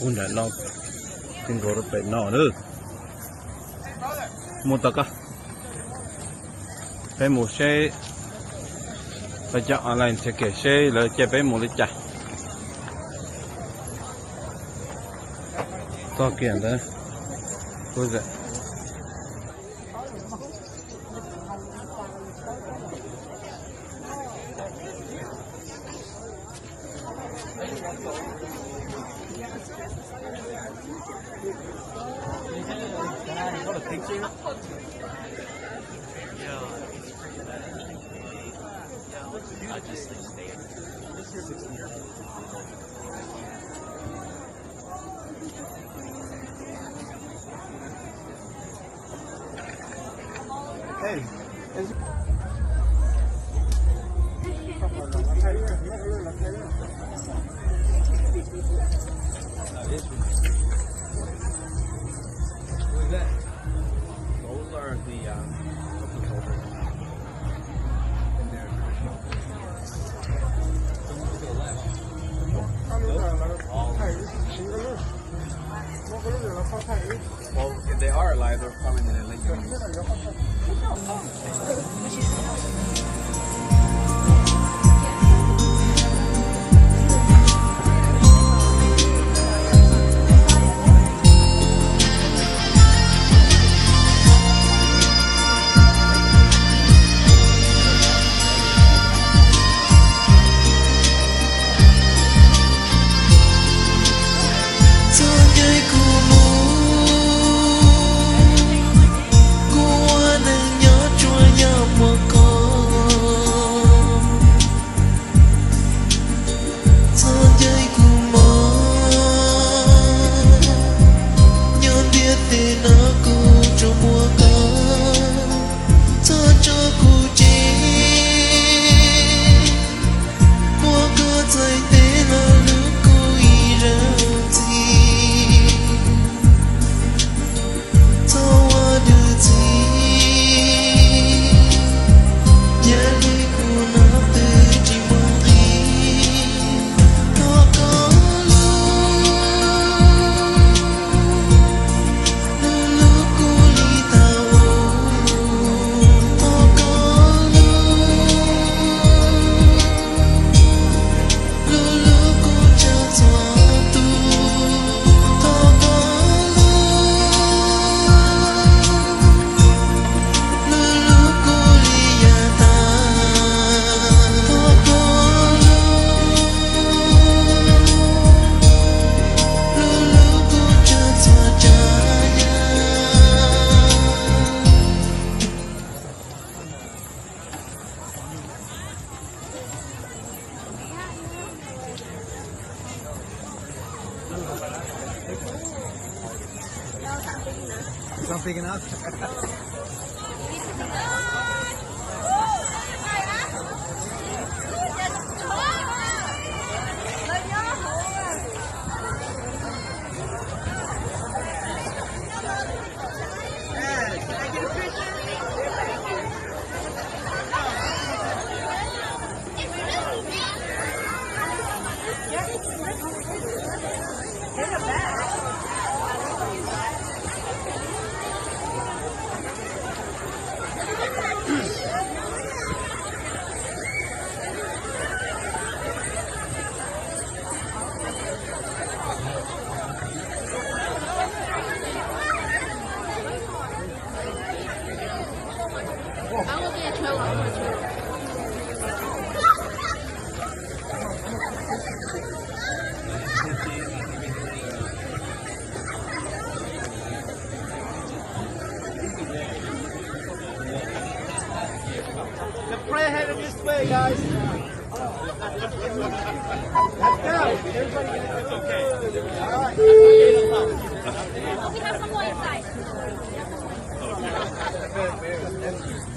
Ub, nram no, tib nkaus rau pem no lawm. Muaj tau koj. Peb mus seb lawv cov online ticket seb lawv caij peb mus li cas. Txog kiag ntawd. Hey, is Those are the, um, Well, if they are alive, they're probably gonna let you in. Txhob ncaim kuv mus, kuv ua neeg nyob tsuas yog muaj koj. Txhob ncaim kuv mus, nyob ntiaj teb no kuv tsuas muaj koj. Txhob tso kuv tseg, muaj koj txhais tes los hlub kuv ib zaug ntxiv. Txhob ua dwj txig, yam li kuv no twb tsis muaj nqis. Thov koj hlub, hlub hlub kuv li thaum ub. Thov koj hlub, hlub hlub kuv tshaj txhua tus. Thov koj hlub, hlub hlub kuv li yav tas. Thov koj hlub, hlub hlub kuv tshaj txhua tsav yam. It's not big enough. The prayer headed this way, guys. Let's go. Everybody, it's okay. All right.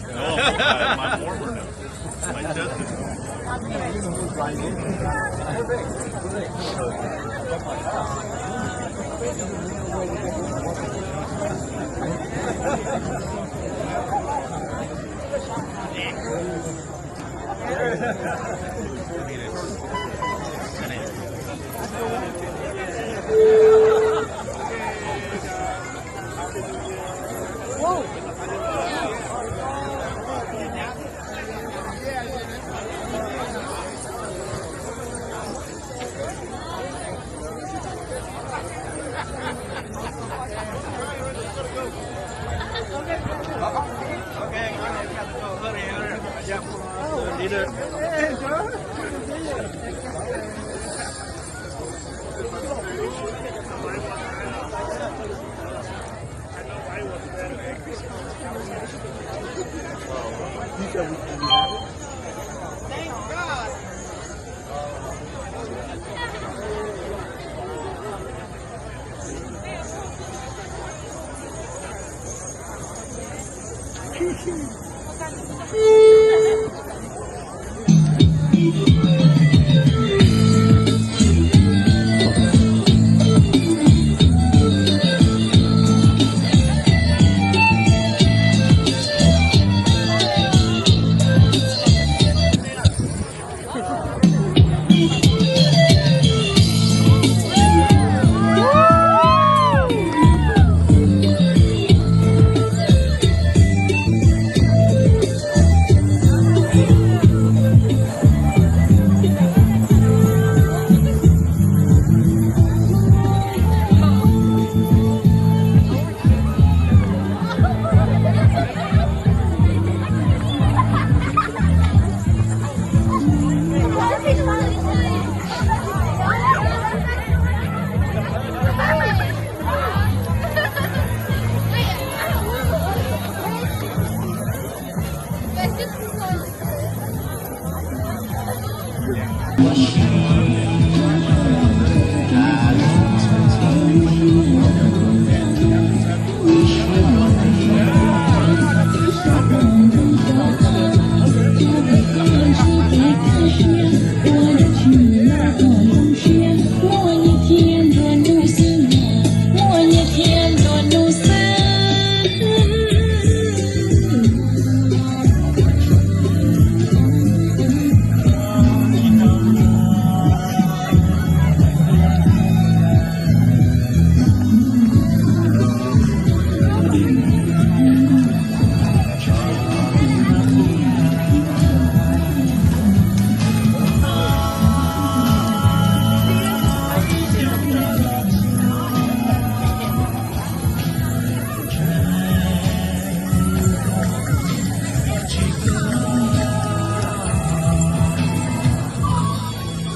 No, my, my warmer now. My chest is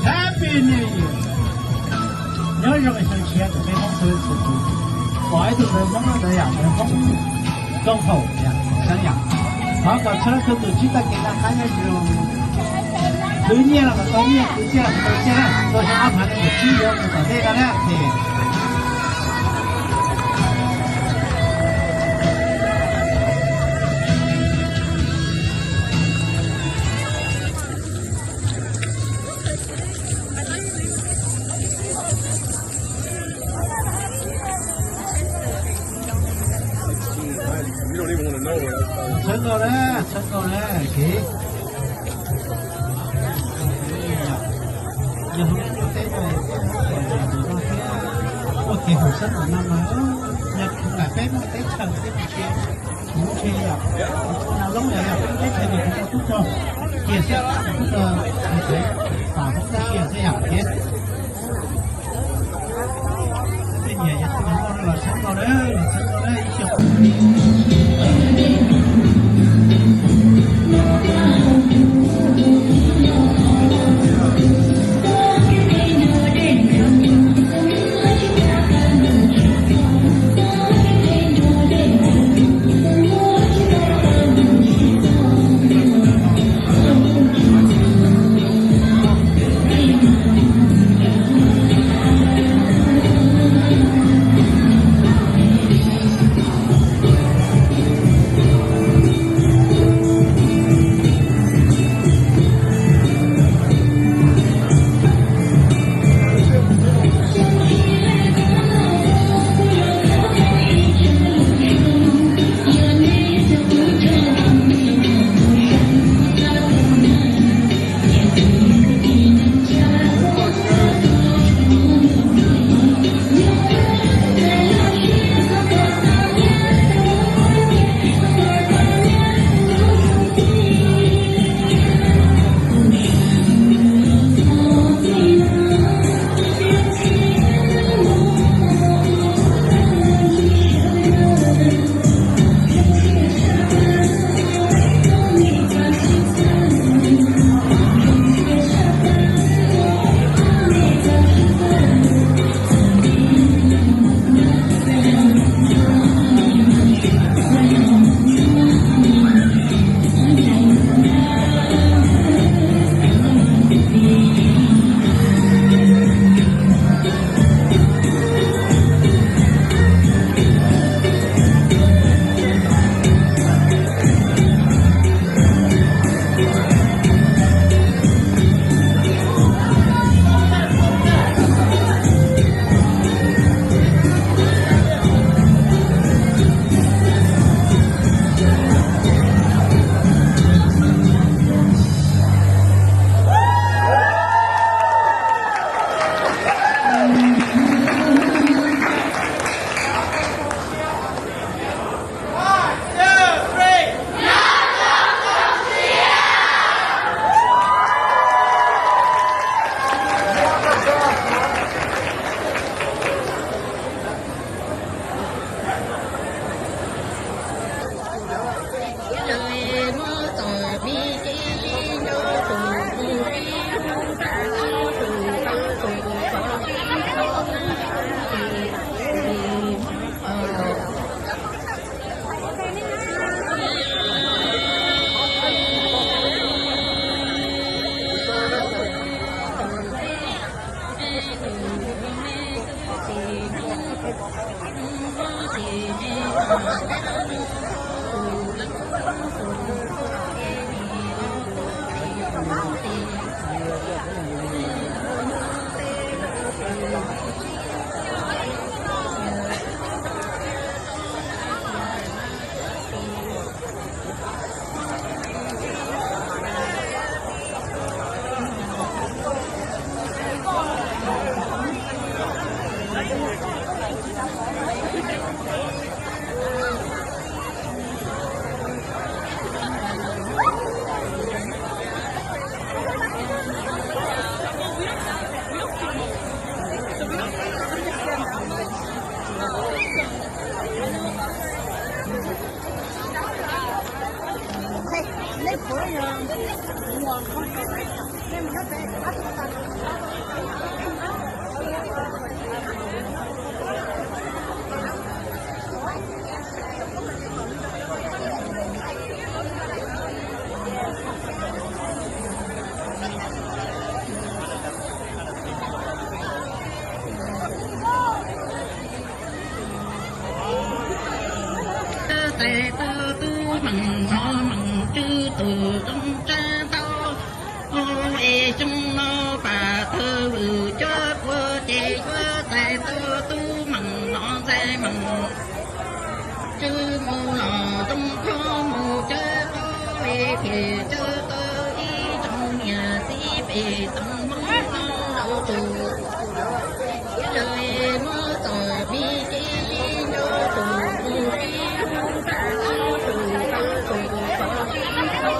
Happy New Year. Nyob zoo xyoo tshiab rau peb Hmoob txhua tus. Pom ib tug ntawv Hmoob no ntawd yom, ntawv Hmoob koom haum yom, xeeb yom. Thov kom txhua leej txhua tus txoj kev noj qab nyob zoo. Khwv nyiaj los kom tau nyiaj, khwv tsiaj los kom tau tsiaj na. Tuaj xyoo ob phav nees nkaum tsib yuav mus tom ntej no na. Txhawb nkaus na, txhawb nkaus na, kev. Yog hauv lub ntiaj teb no, ua kev haum xeeb haum no mas, yog lam peb Hmoob teb chaws peb mus tsev, kuv ntse yom, kuv tsis ua nas loob yom, yog peb teb chaws no kuv tau tub rog, cia siab kuv tub rog, kuv tsev, pam kuv tub sia xwb yom, kev. Tais tau tub meem no meem tswj tus zoo tsa ntau. Ua es xyoo no pas tawg vwm cov kua ces yuav tais tau tub meem no ntxais meem tswj mus los zoo nkauj mus cov tau es phem cov tau ib tsoom niam txiv pem tsoom Hmoob no rau tus. Muab txom me kev sib nco tus tus sib hlub tag tus tau tus txom sib hlub.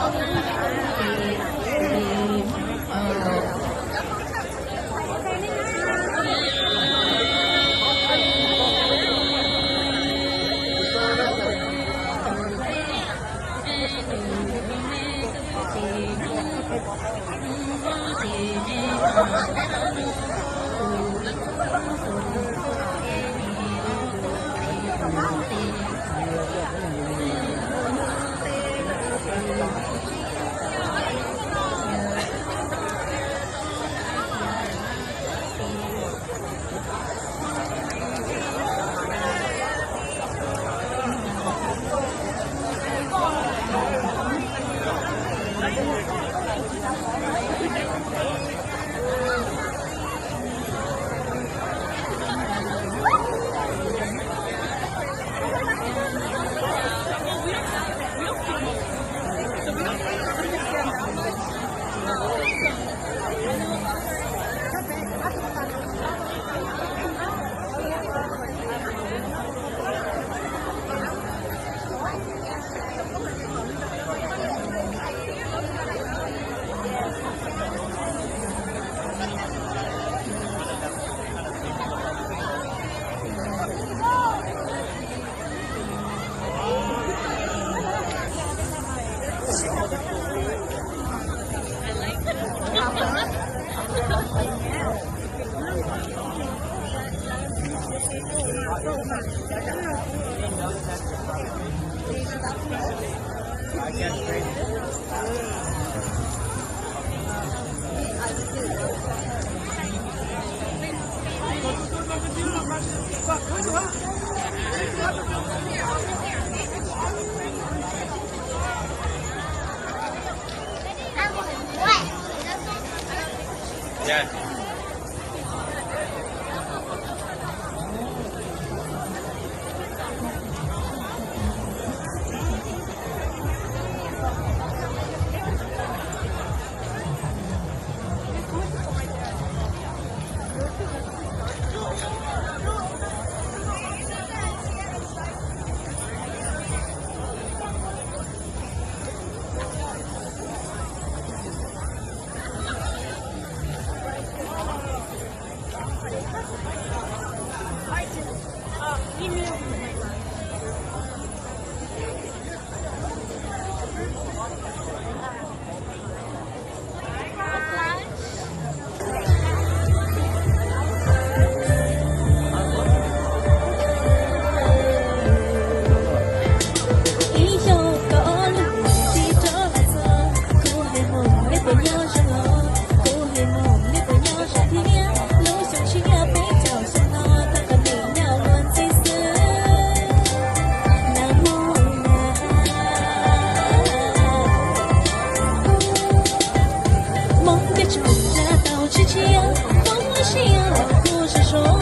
Los kuj zoo zoo,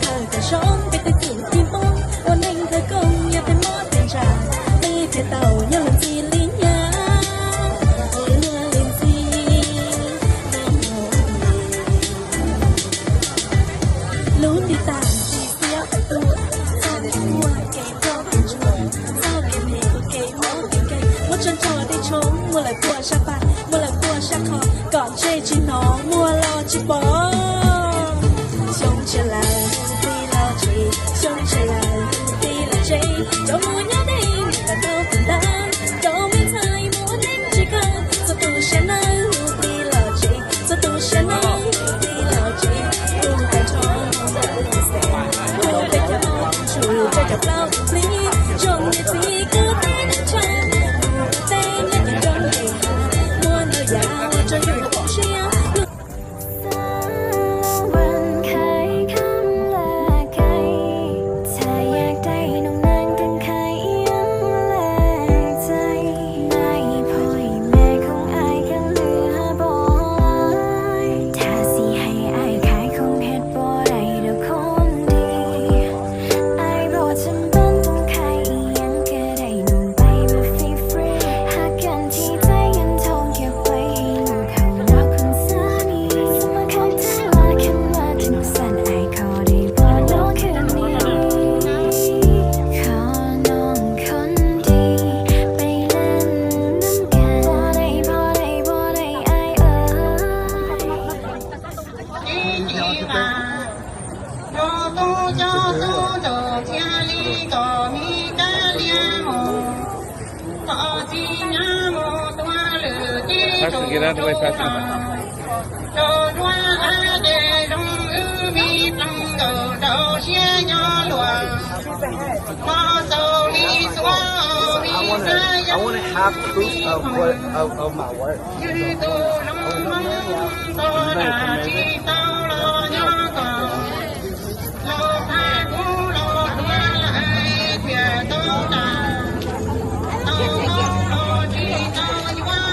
thawj thaum zoo peb tej txwm tib npoo, ua neej thawj koob yog tej mob tej ntsaj, peb thiaj tau nyob luag ntxhi li nyab. Ua luag li ntxhi, lub ntiv tas tsis txiab qhov tuaj, txoj kev ua kev ploj kev ntsuag, txoj kev phem ua kev mob kev nkeeg, muab tso ntsoov tej tshoob, muab lawv puag sab pag, muab lawv puag sab qhov, kom ntsej tsis hnov muag los tsis pom. Xyoo tshiab lawm hu plig los tsev, xyoo tshiab lawm hu plig los tsev, rov mus nyob deb niam tais ntaub tus ntawd, rov me ntxhais mus ua neej tsis kawg, txhua tus sawv nawb hu plig los tsev, txhua tus sawv nawb hu plig los tsev, hu tag nrho hu peb cov ob tug ntsuj, peb cov plaub tug plig, zoo niam txiv kwv tij neej tsa, mus ua teb nyob tim roob tim hav, muab ntau yam ua rau yus siab. Ib ci vas, rau tub coj tub ntaus thiaj li kom mi kab liam mus, kom txiv nyab mus tua lwm teb rau rau los, rau duab ab ces zoo wb mi ploog nkaus rau siab nyob luag, los txaus li xuab vim xab yam li hmoov. Yus tus hlob Hmoob tau dam tsis tau los nyob kom, los phaj kub los tuav lawm thiaj tau dam, tau kub los tsis tau yuav.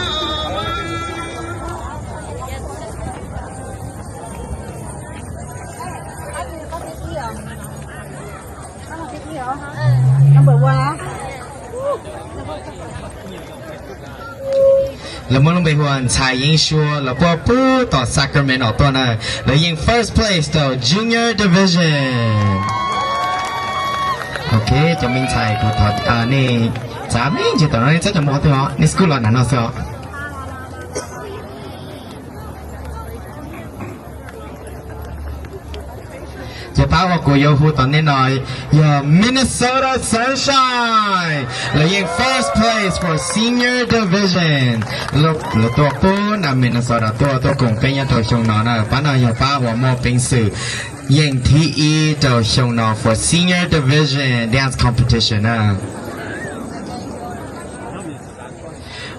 Lawv muab lub npe hu ua Ntxhais Yeeb Suab, lawv puag pem tom Sacramento tuaj na. Lawv yeej first place rau Junior Division. Ok, cov me ntxhais, kuv thov nej txav me ntsis tom no, nej txhob cov mus qhov twg os, nej school los nram no xwb os. Cov pab uas kuv yuav hu tom nej no yog Minnesota Sunshine, lawv yeej first place for senior division. Lawv tuaj puag nram Minnesota tuaj, tuaj koom peb nyob rau xyoo no na. Pab no yog pab uas muaj peev xwm yeej thib ib rau xyoo no for senior division dance competition na.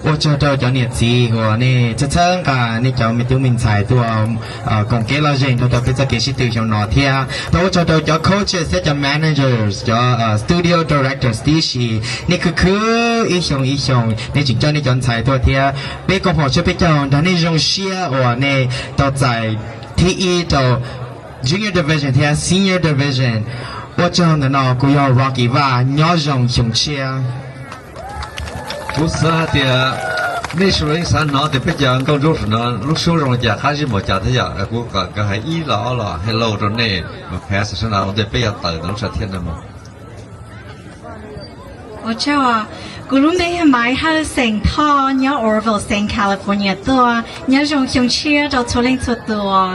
Ua tsaug rau cov niam txiv uas nej txhawb txhawb nqa nej cov me tub me ntxhais tuaj koom kev lom zem nrog rau peb txoj kev sib tw xyoo no thiab. Thov ua tsaug rau cov coaches thiab cov managers, cov studio directors tib si, nej khwv khwv ib xyoo ib xyoo nej tseem coj nej cov ntxhais tuaj thiab. Peb koom haum tshuaj peb caug nrog nej zoo siab uas nej tau txais thib ib rau junior division thiab senior division. Ua tsaug ntawm no kuv yog Rocky Vaj, nyob zoo xyoo tshiab. Kuv xav hais tias nej sawv daws yeej xav hnov tias peb cov nkauj ntsuab saum no lub suab zoo li cas, qab zib npaum cas thiab yom. Kuv kom nkawd hais ib los ob los hello rau nej mas pab sawv daws ua ntej peb yuav tawm ntawm lub sam thiaj no mus. Ua tsaug, kuv lub npe yog Maiv Hawj, xeem Thoj, nyob Oroville, xeem California tuaj. Nyob zoo xyoo tshiab rau txhua leej txhua tus.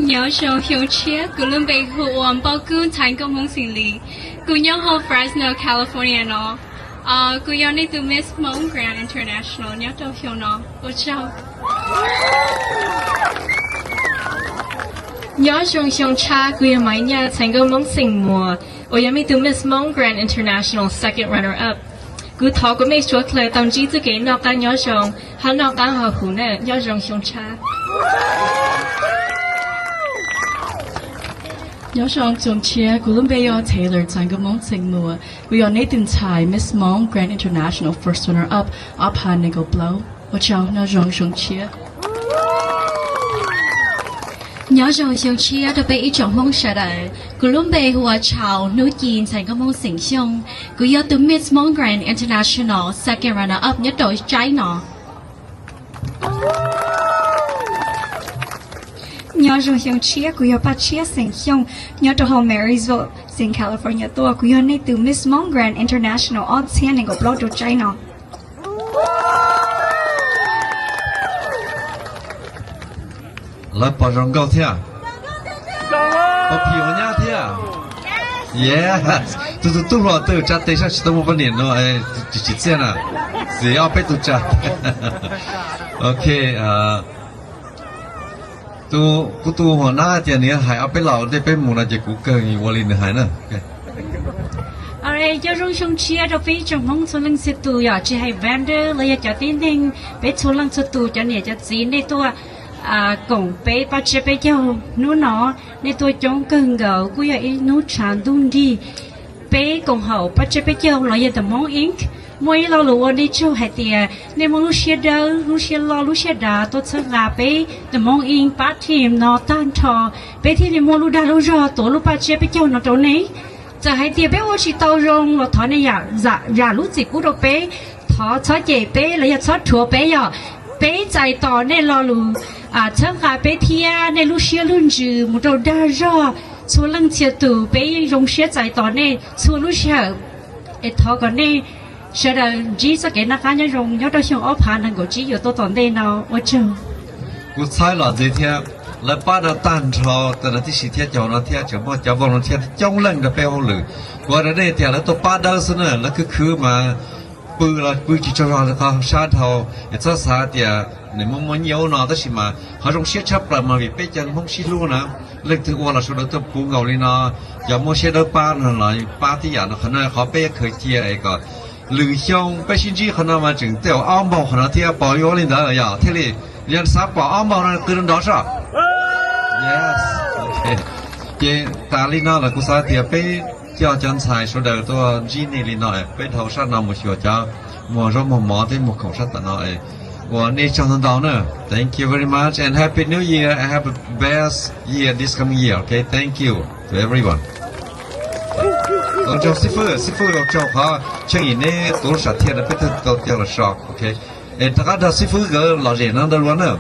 Nyob zoo xyoo tshiab, kuv lub npe hu ua Npauj Kub Ntxhais Nkauj Hmoob Xeem Lis. Kuv nyob hauv Fresno, California no. Kuv yog nej tus Miss Hmong Grand International nyob rau xyoo no. Ua tsaug. Nyob zoo xyoo tshab, kuv yog Maiv Nyaj Ntxhais Nkauj Hmoob Xeem Muas uas yog nej tus Miss Hmong Grand International second runner up. Kuv thov kom mej suav dlawg tau ntsib txuj kev noj qab nyob zoo, hab noj qab haus huv na. Nyob zoo xyoo tshab. Nyob zoo xyoo tshiab, kuv lub npe yog Taylor Ntxhais Nkauj Hmoob Xeem Muas, kuv yog nej tus ntxhais Miss Hmong Grand International first runner up ob phav nees nkaum plaub. Ua tsaug, nyob zoo xyoo tshiab. Nyob zoo xyoo tshiab rau peb ib tsoom Hmoob sawv daws. Kuv lub npe hu ua Tshau Hnub Ci, ntxhais nkauj Hmoob xeem Xyooj. Kuv yog tus Miss Hmoob Grand International second runner up nyob rau tsaib no. Nyob zoo xyoo tshiab, kuv yog Paj Tshiab xeem Xyooj, nyob rau hauv Marysville, xeem California tuaj. Kuv yog nej tus Miss Hmoob Grand International ob txhiab nees nkaum plaub rau tsaib no. Lawv pom zoo nkauj thiab, pom phim ua nyab thiab. Yes, tus tus tub hluas twg tsa tes saib tsis tau muaj poj niam no, tsis tsim txiaj na, txiv ob peb tus tsa. Ok, kuv tus hluas nab hais tias nws hais ob peb los ntej peb mus no ces kuv kawg ua li nws hais na. Nyob zoo xyoo tshiab rau peb tsoom Hmoob txhua leej txhia tus, yog tsis hais vendor los yog cov tib neeg, peb txhua leej txhua tus, cov niam cov txiv, nej tuaj koom peb pab tsiab peb caug hnub no, nej tuaj coob kawg nkaus, kuj yog ib hnub tshav ntuj nrig. Peb koom haum pab tsiab peb caug los yog The Hmong Ink muaj ib lo lus ua nej tsaug hais tias nej muaj lub siab dawb, lub siab loj, lub siab dav tuaj txhawb nqa peb The Hmong Ink pab team no tag nrho, peb thiaj li muaj lub dag lub zog tuav lub paj tsiab peb caug no rau nej. Txawm hais tias peb ua tsis tau zoo los thov nej zam lub txim pub rau peb, thov txhob cem peb los yog txhob rhuav peb, yog peb txais tos nej lo lus txhawb nqa peb thiab nej lub siab lub ntsws mus rau dag zog txhua leej txhia tus. Peb yeej zoo siab txais tos nej txhua lub sij hawm, es thov kom nej sawv daws ntsib txoj kev noj qab nyob zoo nyob rau xyoo ob phav nees nkaum tsib yuav tuaj tom ntej no. Ua tsaug. Kuv txhais los ntxiv thiab, lawv pab rau tag nrho tam no tib si thiab, cov no thiab tseem muaj cov voos no thiab coob leej rau peb hauj lwm. Kuv hais rau nej tias lawv tuaj pab dawb xwb na, lawv khwv khwv mas pw los pw tsis tsaug zog li qhov sab dhau, es txhob xav tias nws muaj muaj nyiaj ub no, tab sis mas qhov zoo siab tshaj plaws mas vim peb cov Hmoob sib hlub na, leej twg ua los sawv daws tuaj puv nkaus li no, cov muaj siab dawb pab no los pab tib yam no. Qhov no qhov peb khaws cia es kom lwm xyoo peb sib ntsib qhov no mas tseem tej zaum ob npaug qhov no thiab, pom yuav li ntawd yog thiaj li, yog xav pom ob npaug no qw nrov soj. Ces tas li no lawm kuv xav tias peb coj cov ntxhais sawv daws tuaj ntsib nej li no, peb dhau sab no mus xyuas cov muag zaub muag mov thiab muag khoom sab tom no. Ua nej tsaug ntau ntau na. Thank you very much and happy new year and have a best year this coming year. Okay, thank you to everyone. Ua tsaug xib fwb, xib fwb ua tsaug qhov tsheej yim neb tuav lub sam thiaj rau peb thiaj tau coj los so. Ok, es rov qab nrog xib fwb nkawd lom zem no ntau dua na.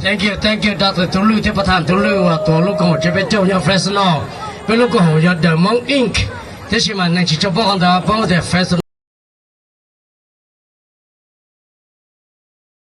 Thank you, thank you, Doctor Tub Lwj thiab Pov Thas Tub Lwj uas tuav lub koom haum tsiab peb caug nyob Fresno. Peb lub koom haum yog The Hmong Ink, tiam sis mas neeg tsis tshua paub qhov ntawd, paub tias Fresno